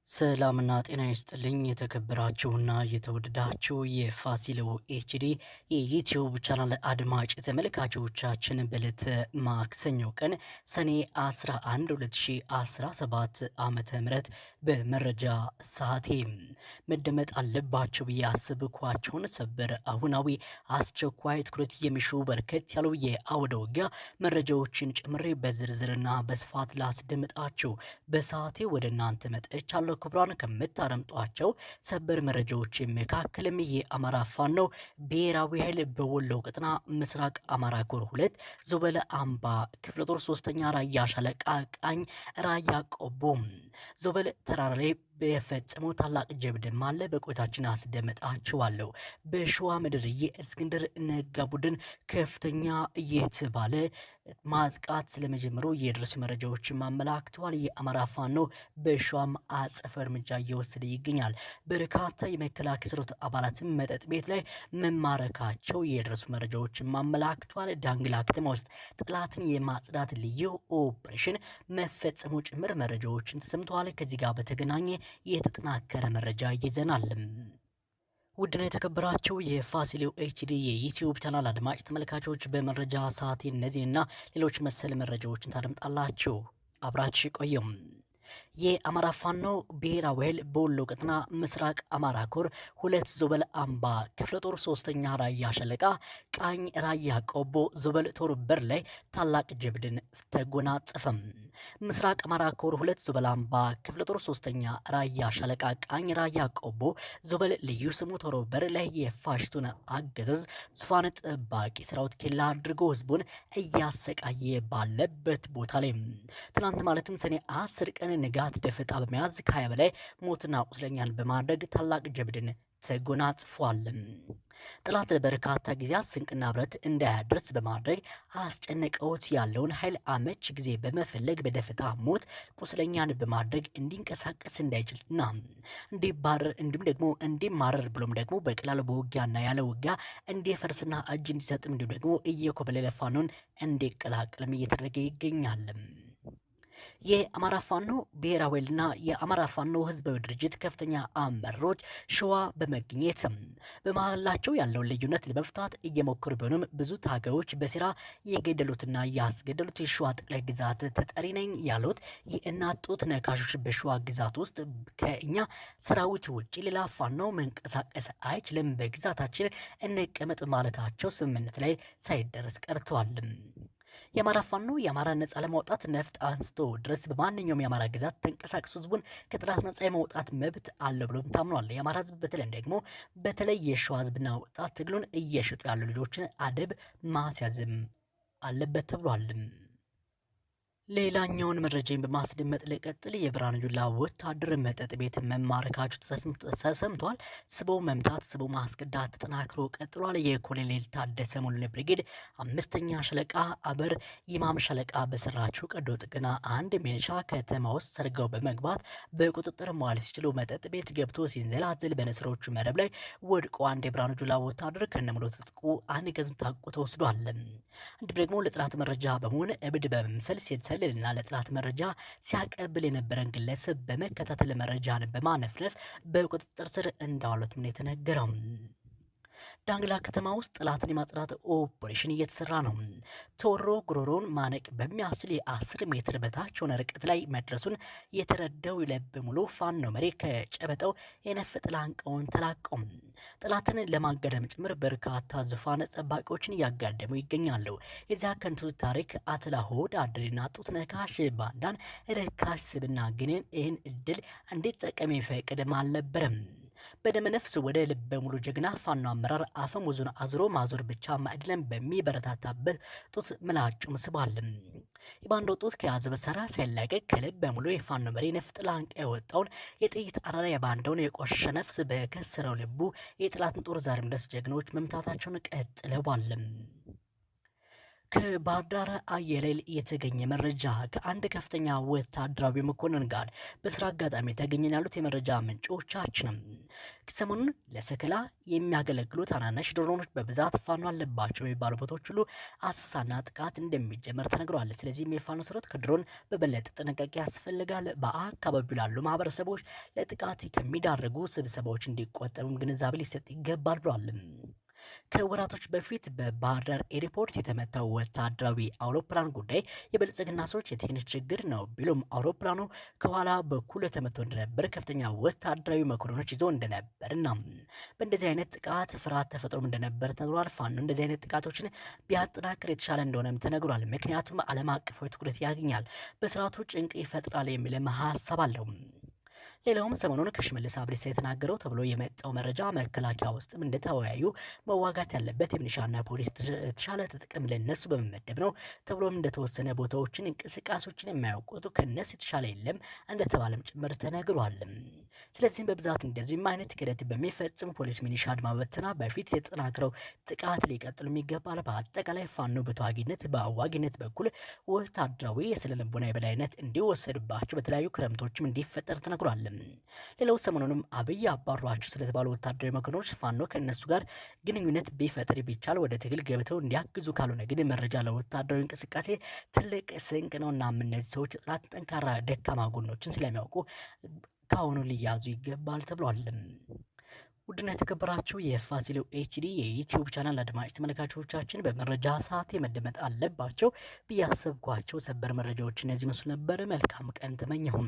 ሰላምና ጤና ይስጥልኝ የተከበራችሁና የተወደዳችሁ የፋሲሎ HD የዩቲዩብ ቻናል አድማጭ ተመልካቾቻችን፣ በዕለተ ማክሰኞ ቀን ሰኔ 11 2017 ዓመተ ምህረት በመረጃ ሰዓቴ መደመጥ አለባቸው ብዬ ያሰብኳቸውን ሰበር፣ አሁናዊ፣ አስቸኳይ ትኩረት የሚሹ በርከት ያሉ የአውደ ውጊያ መረጃዎችን ጨምሬ በዝርዝርና በስፋት ላስደምጣችሁ በሰዓቴ ወደ እናንተ መጥቻለሁ። ክቡራን፣ ከምታረምጧቸው ሰበር መረጃዎች መካከልም የአማራ ፋኖ ብሔራዊ ኃይል በወሎ ቀጠና ምስራቅ አማራ ኮር 2 ዞበለ አምባ ክፍለ ጦር ሶስተኛ ራያ ሻለቃ ቃኝ ራያ ቆቦ ዞበል ተራራ ላይ የፈጸመው ታላቅ ጀብድም አለ። በቆይታችን አስደምጣችኋለሁ። በሸዋ ምድር የእስክንድር ነጋ ቡድን ከፍተኛ የተባለ ማጥቃት ስለመጀመሩ የደረሱ መረጃዎችን አመላክተዋል። የአማራ ፋኖ በሸዋም አጸፈ እርምጃ እየወሰደ ይገኛል። በርካታ የመከላከያ ሰራዊት አባላትን መጠጥ ቤት ላይ መማረካቸው የደረሱ መረጃዎችን አመላክተዋል። ዳንግላ ከተማ ውስጥ ጠላትን የማጽዳት ልዩ ኦፕሬሽን መፈጸሙ ጭምር መረጃዎችን ተሰምተዋል። ከዚህ ጋር በተገናኘ የተጠናከረ መረጃ ይዘናል። ውድና የተከበራችሁ የፋሲሎ HD የዩቲዩብ ቻናል አድማጭ ተመልካቾች፣ በመረጃ ሰዓት እነዚህንና ሌሎች መሰል መረጃዎችን ታደምጣላችሁ። አብራችሁ ቆዩም። የአማራ ፋኖ ብሔራዊ ኃይል በወሎ ቀጠና ምስራቅ አማራ ኮር 2 ዞበል አምባ ክፍለ ጦር ሶስተኛ ራያ ሸለቃ ቃኝ ራያ ቆቦ ዞበል ቶር በር ላይ ታላቅ ጀብድን ተጎናጸፈም። ምስራቅ አማራ ኮር 2 ዞበል አምባ ክፍለ ጦር ሶስተኛ ራያ ሸለቃ ቃኝ ራያ ቆቦ ዞበል ልዩ ስሙ ቶር በር ላይ የፋሽስቱን አገዛዝ ዙፋን ጠባቂ ሰራዊት ኬላ አድርጎ ህዝቡን እያሰቃየ ባለበት ቦታ ላይ ትናንት ማለትም ሰኔ 10 ቀን ንጋት ደፈጣ በመያዝ ከ20 በላይ ሞትና ቁስለኛን በማድረግ ታላቅ ጀብድን ተጎናጽፏል። ጠላት ለበርካታ ጊዜያት ስንቅና ብረት እንዳያደርስ በማድረግ አስጨንቀውት ያለውን ኃይል አመች ጊዜ በመፈለግ በደፈጣ ሞት ቁስለኛን በማድረግ እንዲንቀሳቀስ እንዳይችልና እንዲባረር እንዲሁም ደግሞ እንዲማረር ብሎም ደግሞ በቀላሉ በውጊያና ያለ ውጊያ እንዲፈርስና እጅ እንዲሰጥም እንዲሁም ደግሞ እየኮበለለ ፋኖን እንዲቀላቀልም እየተደረገ ይገኛል። የአማራ ፋኖ ብሔራዊ ኃይልና የአማራ ፋኖ ህዝባዊ ድርጅት ከፍተኛ አመራሮች ሸዋ በመገኘት በመሀላቸው ያለውን ልዩነት ለመፍታት እየሞከሩ ቢሆንም ብዙ ታጋዮች በሴራ የገደሉትና ያስገደሉት የሸዋ ጠቅላይ ግዛት ተጠሪ ነኝ ያሉት የእናት ጡት ነካሾች በሸዋ ግዛት ውስጥ ከእኛ ሰራዊት ውጭ ሌላ ፋኖ መንቀሳቀስ አይችልም፣ በግዛታችን እንቀመጥ ማለታቸው ስምምነት ላይ ሳይደረስ ቀርተዋል። የአማራ ፋኖ የአማራ ነጻ ለማውጣት ነፍጥ አንስቶ ድረስ በማንኛውም የአማራ ግዛት ተንቀሳቅሶ ህዝቡን ከጠላት ነጻ የማውጣት መብት አለው ብሎም ታምኗል። የአማራ ህዝብ በተለይም ደግሞ በተለይ የሸዋ ህዝብና ወጣት ትግሉን እየሸጡ ያሉ ልጆችን አደብ ማስያዝም አለበት ተብሏል። ሌላኛውን መረጃን በማስደመጥ ልቀጥል። የብርሃኑ ጁላ ወታደር መጠጥ ቤት መማረካቸው ተሰምቷል። ስቦ መምታት፣ ስቦ ማስገዳት ተጠናክሮ ቀጥሏል። የኮሎኔል ታደሰ ሙሉነህ ብርጌድ 5ኛ ሻለቃ አበር ይማም ሻለቃ በሰራቸው ቀዶ ጥገና አንድ ሚሊሻ ከተማ ውስጥ ሰርገው በመግባት በቁጥጥር መዋል ሲችሉ መጠጥ ቤት ገብቶ ሲንዘላዘል በንስሮቹ መረብ ላይ ወድቆ አንድ የብርሃኑ ጁላ ወታደር ከነሙሉ ትጥቁ አንገቱን ታንቆ ተወስዷል። እንዲሁም ደግሞ ለጥላት መረጃ በመሆን እብድ በመምሰል ሲሰልልና ለጥላት መረጃ ሲያቀብል የነበረን ግለሰብ በመከታተል መረጃን በማነፍነፍ በቁጥጥር ስር እንዳዋሉት ነው የተነገረው። ዳንግላ ከተማ ውስጥ ጠላትን የማጽዳት ኦፕሬሽን እየተሰራ ነው። ተወሮ ጉሮሮን ማነቅ በሚያስችል የ10 ሜትር በታች የሆነ ርቀት ላይ መድረሱን የተረዳው ልበ ሙሉ ፋኖ መሪ ከጨበጠው የነፍጥ ላንቃውን ተላቀው ጠላትን ለማጋደም ጭምር በርካታ ዙፋን ጠባቂዎችን እያጋደሙ ይገኛሉ። የዚያ ከንቱ ታሪክ አትላሆድ አድሬና ጡት ነካሽ ባንዳን ርካሽ ስብና ግን ይህን እድል እንዲጠቀም የሚፈቅድም አልነበረም። በደመ ነፍስ ወደ ልበ ሙሉ ጀግና ፋኖ አመራር አፈሙዙን አዝሮ ማዞር ብቻ ማዕድለን በሚበረታታበት ጡት ምላጩም ስቧል። የባንዳው ጡት ከያዘ መሳሪያ ሳይላቀቅ ከልበ ሙሉ የፋኖ መሪ ነፍጥ ላንቃ የወጣውን የጥይት አራራ የባንዳውን የቆሸሸ ነፍስ በከሰረው ልቡ የጠላትን ጦር ዛሬም ድረስ ጀግኖች መምታታቸውን ቀጥለዋል። ከባህር ዳር አየር ኃይል የተገኘ መረጃ፣ ከአንድ ከፍተኛ ወታደራዊ መኮንን ጋር በስራ አጋጣሚ ተገኘን ያሉት የመረጃ ምንጮቻችንም ሰሞኑን ለሰከላ የሚያገለግሉ ታናናሽ ድሮኖች በብዛት ፋኖ አለባቸው የሚባሉ ቦታዎች ሁሉ አሰሳና ጥቃት እንደሚጀመር ተነግሯል። ስለዚህም የፋኖ ሰራዊት ከድሮን በበለጠ ጥንቃቄ ያስፈልጋል። በአካባቢው ላሉ ማህበረሰቦች ለጥቃት ከሚዳርጉ ስብሰባዎች እንዲቆጠቡም ግንዛቤ ሊሰጥ ይገባል ብሏል። ከወራቶች በፊት በባህር ዳር ኤርፖርት የተመታው ወታደራዊ አውሮፕላን ጉዳይ የብልጽግና ሰዎች የቴክኒክ ችግር ነው ቢሉም አውሮፕላኑ ከኋላ በኩል ተመቶ እንደነበር፣ ከፍተኛ ወታደራዊ መኮንኖች ይዘው እንደነበርና በእንደዚህ አይነት ጥቃት ፍርሃት ተፈጥሮም እንደነበር ተነግሯል። ፋኖ እንደዚህ አይነት ጥቃቶችን ቢያጠናክር የተሻለ እንደሆነም ተነግሯል። ምክንያቱም ዓለም አቀፋዊ ትኩረት ያገኛል፣ በስርዓቱ ጭንቅ ይፈጥራል የሚልም ሀሳብ አለው። ሌላውም ሰሞኑን ከሽመልስ አብዲሳ የተናገረው ተብሎ የመጣው መረጃ መከላከያ ውስጥም እንደተወያዩ መዋጋት ያለበት የሚሊሻና ፖሊስ የተሻለ ጥቅም ለነሱ በመመደብ ነው ተብሎም እንደተወሰነ፣ ቦታዎችን እንቅስቃሴዎችን የማያውቁት ከነሱ የተሻለ የለም እንደተባለም ጭምር ተነግሯል። ስለዚህም በብዛት እንደዚህም አይነት ክህደት በሚፈጽሙ ፖሊስ፣ ሚሊሻ፣ አድማ በተና በፊት የተጠናክረው ጥቃት ሊቀጥሉ ይገባል። በአጠቃላይ ፋኖ በተዋጊነት በአዋጊነት በኩል ወታደራዊ የስነ ልቦና የበላይነት እንዲወሰድባቸው በተለያዩ ክረምቶችም እንዲፈጠር ተነግሯል። ሌላው ሰሞኑንም አብይ አባሯቸው ስለተባሉ ወታደራዊ መኮንኖች ፋኖ ከእነሱ ጋር ግንኙነት ቢፈጥር ቢቻል ወደ ትግል ገብተው እንዲያግዙ፣ ካልሆነ ግን መረጃ ለወታደራዊ እንቅስቃሴ ትልቅ ስንቅ ነው እና እነዚህ ሰዎች ጥላት ጠንካራ ደካማ ጎኖችን ስለሚያውቁ ከአሁኑ ሊያዙ ይገባል ተብሏል። ውድና የተከበራችሁ የፋሲሎ HD የዩቲዩብ ቻናል አድማጭ ተመልካቾቻችን፣ በመረጃ ሰዓት የመደመጥ አለባቸው ብዬ ያሰብኳቸው ሰበር መረጃዎች እነዚህ መስሉ ነበር። መልካም ቀን ተመኘሁም።